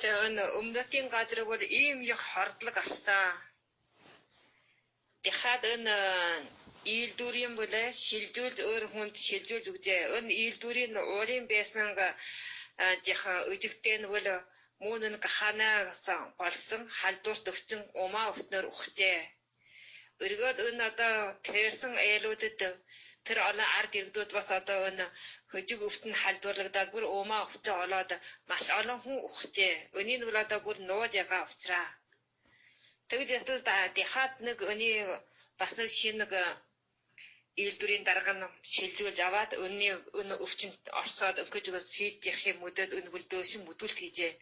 За энэ өмнөдийн газар бол ийм их хордлого авсан. Дахиад энэ үйлдвэрийн бүлээ шилжүүлж өөр хүнд шилжүүлж өгжээ. Энэ үйлдвэрийн уурын байсан жахан өжигтэй нь бол мөн нь гаханаас болсон халдварт өвчин умаа өвтнөр үхжээ. Өргөөд энэ одоо тэрсэн айлуудад тэр олон ард иргэдүүд бас одоо энэ хөжиг өвтөн халдварлагдаад бүр умаа өвтөн олоод маш олон хүн үхжээ. Өнийг бол одоо бүр нууж ягаа учраа. Тэгж ятал дахиад нэг өний бас нэг шинэ нэг үйлдвэрийн дарга нь шилжүүлж аваад өнний өн өвчнөд орсоод өнгөж сүйдж явах юм өдөөд өн бүлдөөшин мүдүүлт хийжээ.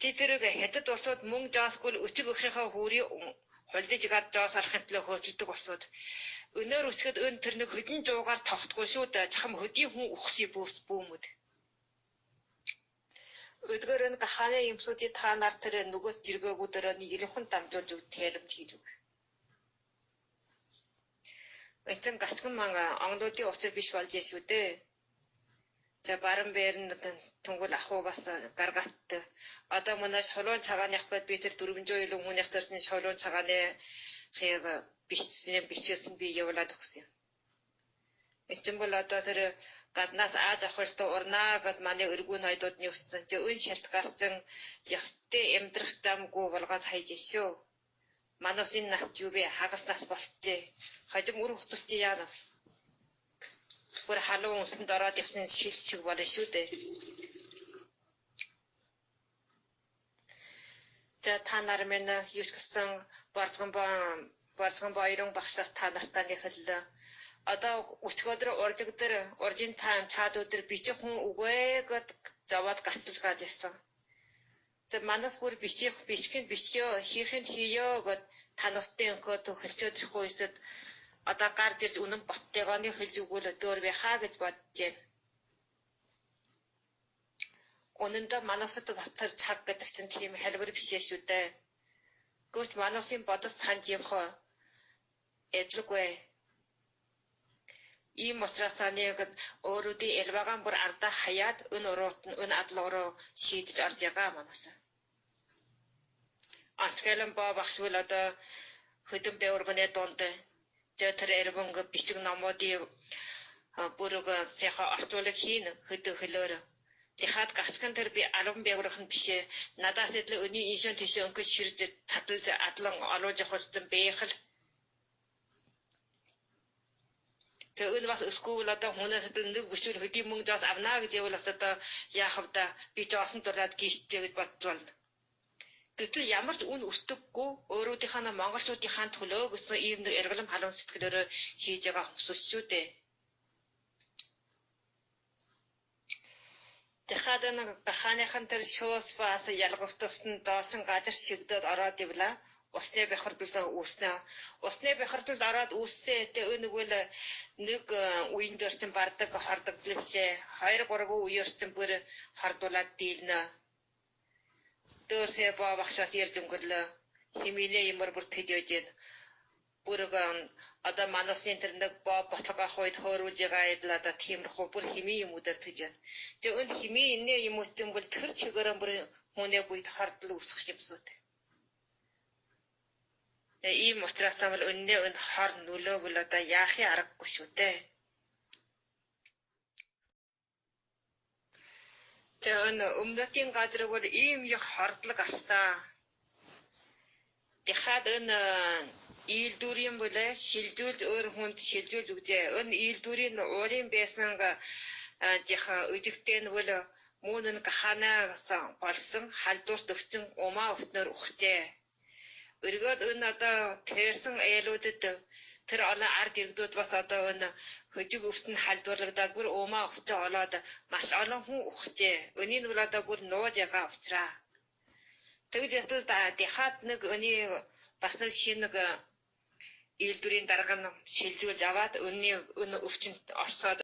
Чи тэрэг хятад улсууд мөнгө жоосгүй өчиг өхийнхөө хүүрийг хулдаж гад жоос арахын төлөө хөөцөлдөг улсууд. Өнөөр өчгөд өн тэр нэг хөдөн жуугаар тогтгүй шүү дээ. Чахам хөдийн хүн үхсий бүүс бүүмэд. Өдгөр өн гахааны юмсуудыг та нар тэр нөгөө жиргээгүүдээр нэг илхэн дамжуулж өг тайлбарч хийж өг. Энчин гацган манга онгодуудын учир биш болж шүү дээ. За баран бээр нь тунгул ахуу бас гаргатт. Одоо манай шулуун цагааных гээд би тэр 400 илүү хүнийх төрсний шулуун цагааны хийг бичсэн бичсэн би явуулаад өгсөн юм. Энчин бол одоо тэр гаднаас ааж авахлтаа урнаа гэд манай өргүүн ноёдууд нь өссөн. Чи өн шалтгаалцсан ёстой амьдрах замгүй болгоод хайж шүү. Манусын нас юу бэ? Хагас нас болчихжээ. Хажим үр хөтөл чи яана? Бүр халуун үнсэнд ороод явсан шил шиг болно шүү дээ. За та нар минь юу ч гэсэн борзгон баярын багшлаас та нартаа нэхэллээ. Одоо өчигдөр уржигдэр уржин таан чаад өдөр бичих хүн үгүй гэд зовоод гацлж гаж ирсэн. За манаас бүр бичих бичгэн бичё хийх нь хийё гэд танустай өнхөд хөлчөөд ирэх үесэд одоо гарч ирж үнэн боттойгооны хөлж өгвөл дөөр байхаа гэж бодож байна. Үнэндээ манусад батар цаг гэдэг чинь тийм халбар биш шүү дээ. Гэвч манусын бодож санаж явах эдлэггүй. Ийм учраас нэг өөрүүдийн элвагаан бүр ардаа хаяад өн уруут нь өн адал уруу шийдэж орж байгаа манаас. Анцгалан боо багшвал одоо хөдөн бэвэргэнэ дунд тэр эрвэнг бичиг номуудын бүрэг сайхан орчуулга хийн хөдө хөлөөр. Дахиад гацхан тэр би албан бэвэрх нь бишээ. Надаас эдэл өний иншин тийш өнгөж ширж таталж адлан олуулж явах бэхэл. Тэгээ энэ бас эсвэл одоо хүнээс л нэг бичвэл хөдийн мөнгө жоос авнаа гэж явал бас одоо яах вэ да би жоосон дурлаад гийчтэй гэж бодвол. Гэтэл ямар ч үн өртөггүй өөрүүдийнхээ монголчуудынхаа төлөө гэсэн ийм нэг эргэлэм халуун сэтгэлээр хийж байгаа хүмүүс шүү дээ. Дахиад нэг гахааныхан тэр шөөс бас ялгавтсан доосон газар шигдээд ороод ивлаа. Усны бохирдол үүснэ. Усны бохирдолд ороод үүссэн этэй өнөгөл нэг үеийн дээр чинь бардаг хордогдол бишээ. 2 3 үеэр чинь бүр хордуулаад дийлнэ. Дөрсөө боо багшаас ярьж өнгөрлөө. Химийнэ юмар бүр тэжээж гин. Бүргэн одоо манусын тэр нэг боо ботлого авах үед хөөрүүлж байгаа адил одоо тиймэрхүү бүр химийн юмудаар тэжээн. Тэгээ өн химийн инээ юм уу бол тэр чигээр бүр хүнээ буйд хордол үүсгэх юмсууд. Ийм учраас бол өннөө өн хор нөлөөг л одоо яахын аргагүй шүү дээ. За өн өмнөдийн газар бол ийм их хордлого авсан. Дахиад өн үйлдвэрийн бүлээ шилжүүлж өөр хүнд шилжүүлж өгжээ. Өн үйлдвэрийн уурын байсан жахан өжигтэй нь бол мөн нь гаханаас болсон халдварт өвчин умаа өвтнөр үхжээ. Өргөөд өн одоо тэрсэн айлуудад тэр олон ард иргэдүүд бас одоо өн хөжиг өвтөн халдварлагдаад бүр умаа өвтөн олоод маш олон хүн үхжээ. Өнийг бол одоо бүр нууж ягаа учраа. Тэгж ятал дахиад нэг өний бас нэг шинэ нэг үйлдвэрийн дарга нь шилжүүлж аваад өнний өн өвчнөд орсоод